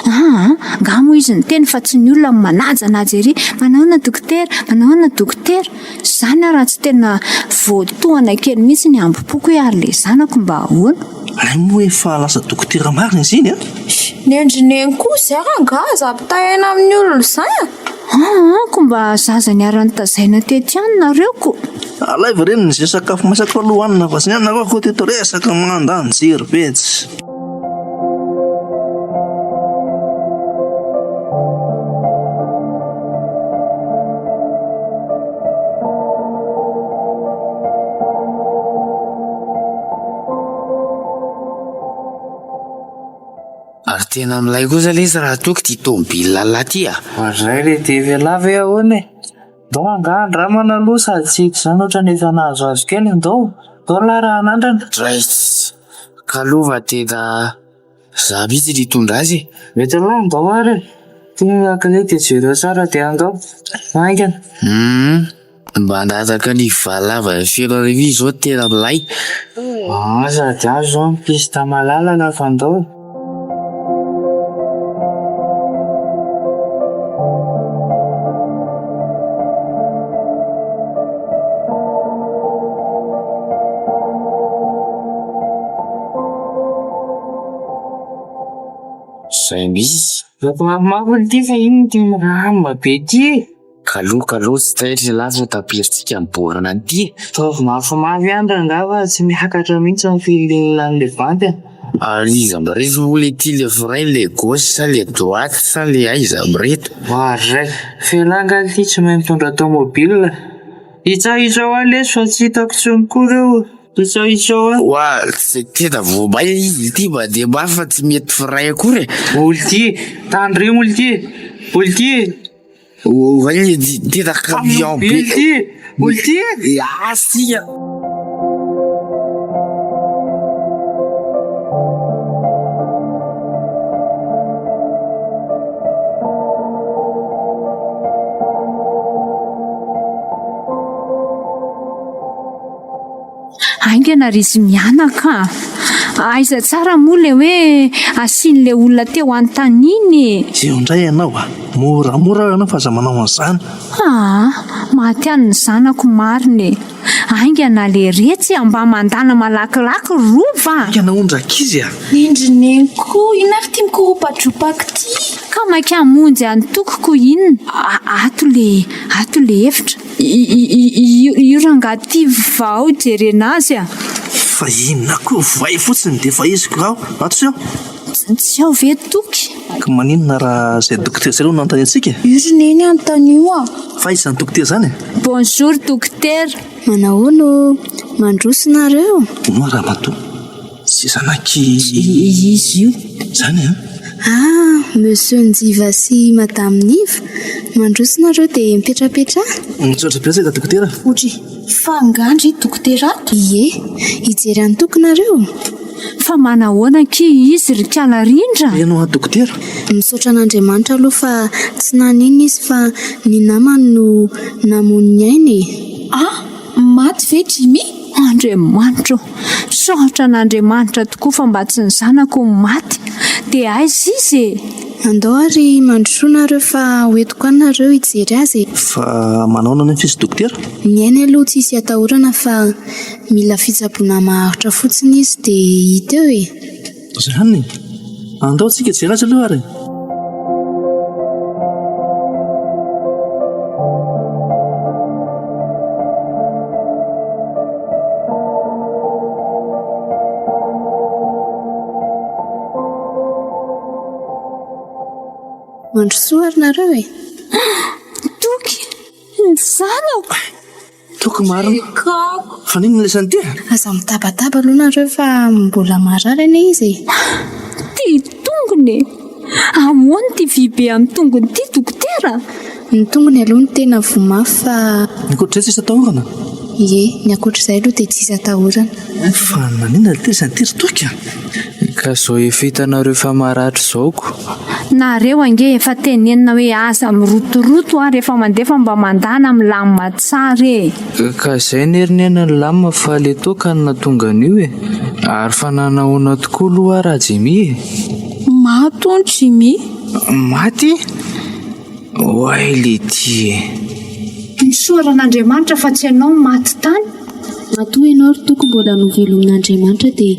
Aa, angaha moa izy niteny fa tsy ny olona no manaja anaja ery, manahoana dokotera, manahoana dokotera. Zany aho raha tsy tena voatohana kely mihitsy ny hambom-poko hoe ary le zanako mba ahoana? Hay moa efa lasa dokotera marina izy iny an! Nendry neny koa zay rangaha aza ampitahaina amin'ny olona izay an! Aa ko mba zaza niara-nitazaina teto ihany nareo ko! Alaivo re ny ze sakafo masaka aloha hanina fa tsy ny anareo akory teto resaka mandany jiro be tsy. Ary tena milay kosa lesy raha toa k'ity tomobile lahy ty a! Oadray le TV lahy ve ahoana e? Ndao angaha andramana aloha sady tsy hita izany ohatran'ny efa nahazoazo kely ndao. Ndao lahy raha hanandrana. Dray! Kaloha fa tena za mihitsy no hitondra azy e. Mety aloha ndao ary e. Ty ny lakile dia jereo tsara dia andao. Haingana. Humm. Mba nangataka ny valava feno arivo izy zao tena milay. Aa sady azo zao ny piste malalaka fa ndao e. Zay mihitsy. Ataoko mafimafy ity fa inona ity mirama be ity e? Kaloha kaloha tsy taitra ialahy fa taperintsika ny borne an'ity e. Ataovy mafimafy ihany rangahy fa tsy miakatra mihitsy ny feeling an'ilay bandy a. Ary iza amin'ireto moa le ty le frein le gauche sa le droite sa le aiza amin'ireto? Oadray, f'elah angaha ity tsy mahay mitondra tomobile? Hitsahitsao ahy lesy fa tsy hitako intsony koa ireo. Hitsahitsao ahy. Oa, tsy tena vao may izy ity mandeha mafy fa tsy mety frein akory e. Olty, tandremo olty, olty. Oay, tena camion be. Olty, olty. Asia. Haingana ry izy mianaka a! Aiza tsara moa ilay hoe asian'ilay olona teo anontaniana e! Eo indray ianao a! Moramora aho ianao fa aza manao an'izany. Aa! Maty any ny zanako marina e! Haingana leretsy a! Mba mandana malakilaky rova a! Haingana hono rankizy a! Indry neny koa, inona ary ity mikoropadropaka ity? Ka maika hamonjy an'i Tokiko inona? Ato le, ato le efitra. Io rangahy ity vao jerena azy a! Fa inona koa voay fotsiny dia efa izy ko ao, ato tsy ao? Tsy ao ve Toky? Ka maninona raha izay dokotera izay aloha no anontaniantsika e? Io ry neny anontanio a! Fa aiza izany dokotera izany e? Bonjour dokotera! Manahoana ô? Mandroso nareo? Moa ramatoa, tsy zanak'i. Izy io. Izany an? Ah, Monsieur Njiva sy Madame Niva, mandroso nareo dia mipetrapetraha. Misaotra betsaka dokotera. Ohatry, fa angaha ndry dokotera ato? Ie, hijery an'i Toky nareo? Fa manahoana akia izy ry kala Rindra? Eny hoa dokotera. Misaotra an'Andriamanitra aloha fa tsy naninona izy fa ny namany no namono ny ainy e. Ah, maty ve Jimmy? Andriamanitra ô! Misaotra an'Andriamanitra tokoa fa mba tsy ny zanako no maty. Dia aiza izy e? Andao ary mandrosoa nareo fa ho entiko any nareo hijery azy e. Fa manaona anefa izy dokotera? Ny ainy aloha tsisy atahorana fa mila fitsaboana maharitra fotsiny izy dia hita eo e. Zany? Andao tsika hijery azy aloha ary e. Mandrosoa ary nareo e! Toky, ny zanako! Toky marina. Fa n'inona ilay san'ity e? Aza mitabataba aloha nareo fa mbola marary anie izy e! Ty tongony e! Ahoana ity vy be amin'ny tongony ity dokotera? Ny tongony aloha no tena voa mafy fa. Ny ankoatr'izay tsisy atahorana? Ie, ny ankoatr'izay aloha dia tsisy atahorana. Fa naninona ity san'ity ry Toky a? Ka zao efa hitanareo fa maratra izao ko. Nareo ange efa tenenina hoe aza mirotoroto a rehefa mandeha fa mba mandana milamina tsara e. Ka zay ne ry neny nilamina fa le toaka no nahatonga an'io e. Ary fa nanahoana tokoa aloha aho raha Jimmy e? Maty hono Jimmy. Maty? Oay letia e. Misaora an'Andriamanitra fa tsy ianao no maty tany. Matoa ianao ry Toky mbola novelomin'Andriamanitra dia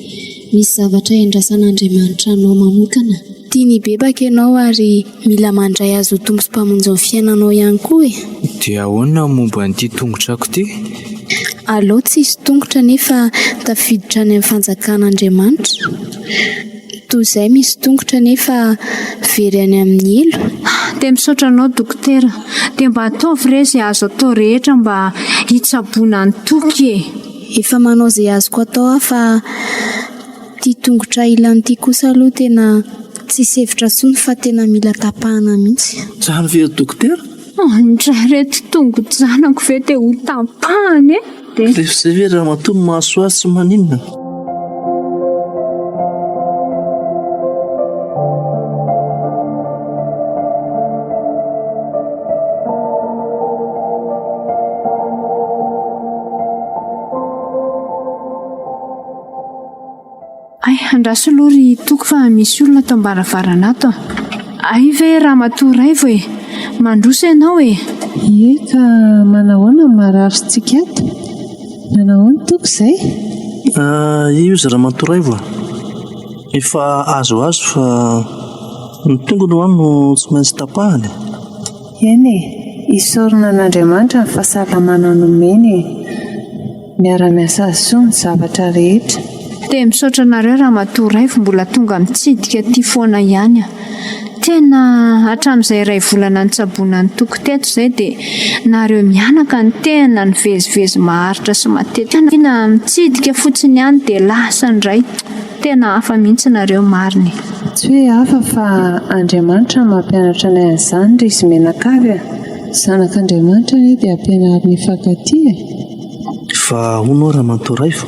misy zavatra iandrasan'Andriamanitra anao manokana. Tiany hibebaka ianao ary mila mandray Azy ho Tompo sy Mpamonjy ny fiainanao ihany koa e. Dia ahoana ny momba an'ity tongotrako ity? Aleo tsisy tongotra nefa tafiditra any amin'ny fanjakan'Andriamanitra. Toy izay misy tongotra nefa very any amin'ny helo. Dia misaotra anao dokotera. Dia mba ataovy re izay azo atao rehetra mba hitsaboana an'i Toky e. Efa manao izay azoko atao aho fa ity tongotra ilany ity kosa aloha tena tsisy hevitra intsony fa tena mila tapahana mihitsy. Zany ve ry dokotera? Andra ireto tongo-janako ve dia ho tapahana e? Dia. Rehefa izay ve ramatoa ny mahasoa azy tsy maninona? Hay, andraso aloha ry Toky fa misy olona ato am-baravarana ato a! Hay ve Ramatoa Raivo e! Mandroso ianao e! Ie ka manahoana ny mararintsika ato? Nanahoana Toky izay? Io izy Ramatoa Raivo a! Efa azoazo fa ny tongony ho'a no tsy maintsy tapahana e! Eny e! Isaorana an'Andriamanitra ny fahasalamana nomeny e! Miara-miasa soa ny zavatra rehetra. Dia misaotra anareo Ramatoa Raivo mbola tonga mitsidika aty foana ihany a! Tena hatramin'izay iray volana nitsaboana an'i Toky teto izay dia nareo mianaka no tena nivezivezy maharitra sy matetika. Tena mitsidika fotsiny ihany dia lasa indray. Tena hafa mihitsy nareo marina e! Tsy hoe hafa fa Andriamanitra no mampianatra anay an'izany ry izy mianakavy a! Zanak'Andriamanitra anie dia ampianariny hifankatia e! Fa hono hoa Ramatoa Raivo,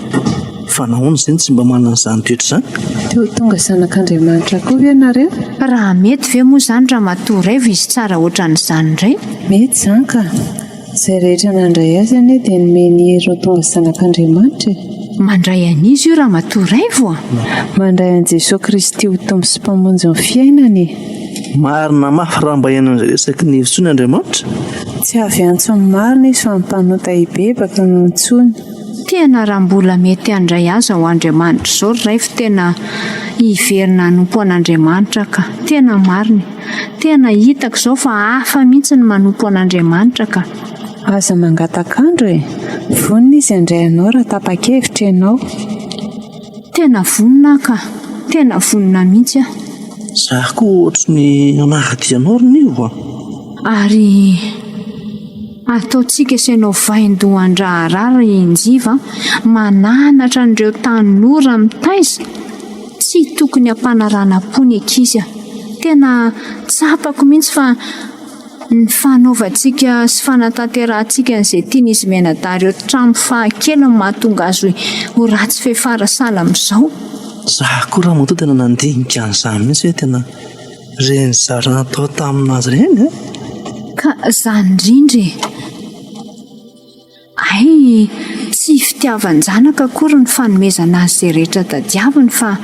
fa nahoana izay no tsy mba manana an'izany toetra izany? Te ho tonga zanak'Andriamanitra koa ve nareo? Raha mety ve moa izany Ramatoa Raivo izy tsara ohatran'izany indray? Mety izany ka! Izay rehetra nandray azy anie dia nomeny hery ho tonga zanak'Andriamanitra e! Mandray an'iza io Ramatoa Raivo a? Mandray an'i Jesoa Kristy ho Tompo sy Mpamonjy ny fiainany e! Marina mafy raha mba hihaino an'izay resaky ny intsony Andriamanitra. Tsy avy hiantso ny marina izy fa ny mpanota hibebaka no nantsoiny. Tena raha mbola mety handray azy ao Andriamanitra izao ry Raivo tena hiverina hanompo an'Andriamanitra ka! Tena marina e! Tena hitako izao fa hafa mihitsy ny manompo an'Andriamanitra ka! Aza mangatak'andro e! Vonona izy handray anao raha tapa-kevitra ianao. Tena vonona aho ka! Tena vonona mihitsy aho. Za koa ohatry ny hanara-dia anao ry Nivo a! Ary ataontsika sy ianao vaindohan-draharaha ry Njiva a, mananatra an'ireo tanora mitaiza, tsy tokony hampanarana-po ny ankizy a! Tena tsapako mihitsy fa ny fanaovantsika sy fanatanterahantsika an'izay tian'izy mianadahy ireo hatramin'ny fahakeliny no mahatonga azy ho ratsy fefara sahala amin'izao. Za koa ramatoa tena nandinika an'izany mihitsy hoe tena ireny zavatra natao tamin'azy ireny e! Ka izany indrindra e! Hay tsy fitiavan-janaka akory ny fanomezana azy izay rehetra tadiaviny fa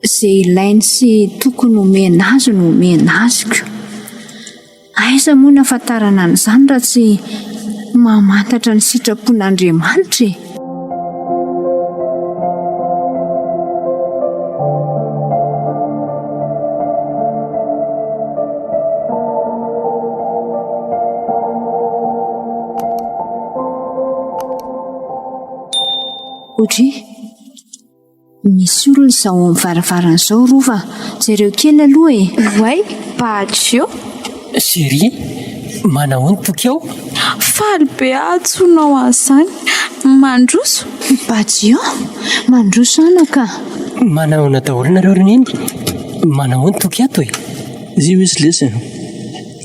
izay ilainy sy tokony homena azy no omena azy ko. Aiza moa no ahafantarana an'izany raha tsy mamantatra ny sitrapon'Andriamanitra e? Audrey, misy olona izao ao amin'ny varavarana izao Rova, jereo kely aloha e. Oay, Bajo. Chérie, manahoana Toky ao? Faly be aho antsoinao an'izany. Mandroso. Bajo, mandroso anaka. Manahoana daholo nareo ry Neny? Manahoana Toky ato e? Io izy lesy e.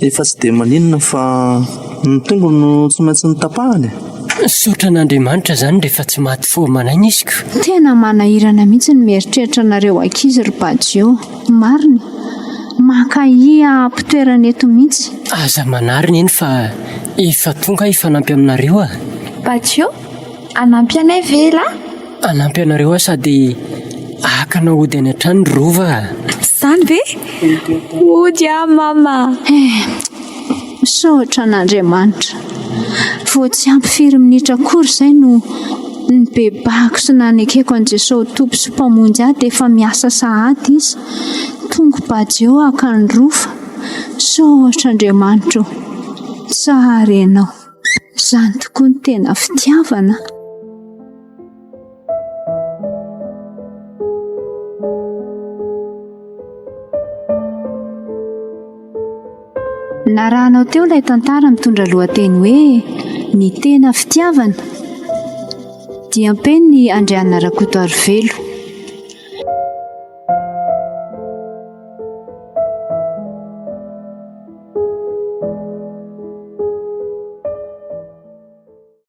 Efa tsy dia maninona fa ny tongony no tsy maintsy notapahana e. Misaotra an'Andriamanitra izany rehefa tsy maty vao maraina izy ko. Tena manahirana mihitsy ny mieritreritra anareo ankizy ry Bajo. Marina e. Mankahia am-pitoerana eto mihitsy. Aza manary Neny fa efa tonga aho hifanampy aminareo a. Bajo, hanampy anay ve elah? Hanampy anareo aho sady haka anao hody any an-trano ry Rova a! Izany ve? Hody aho mama! Eh! Misaotra an'Andriamanitra. Vao tsy ampy firy minitra akory izay no nibebahako sy nanekeko an'i Jesoa ho Tompo sy Mpamonjy ahy dia efa miasa sahady Izy. Tongo Bajeo haka an'i Rova. Misaotra Andriamanitra ô! Tsara Ianao. Izany tokoa no tena fitiavana. Narahanao teo ilay tantara mitondra lohateny hoe Ny tena fitiavana. Diam-peniny Andriana Rakotoarivelo.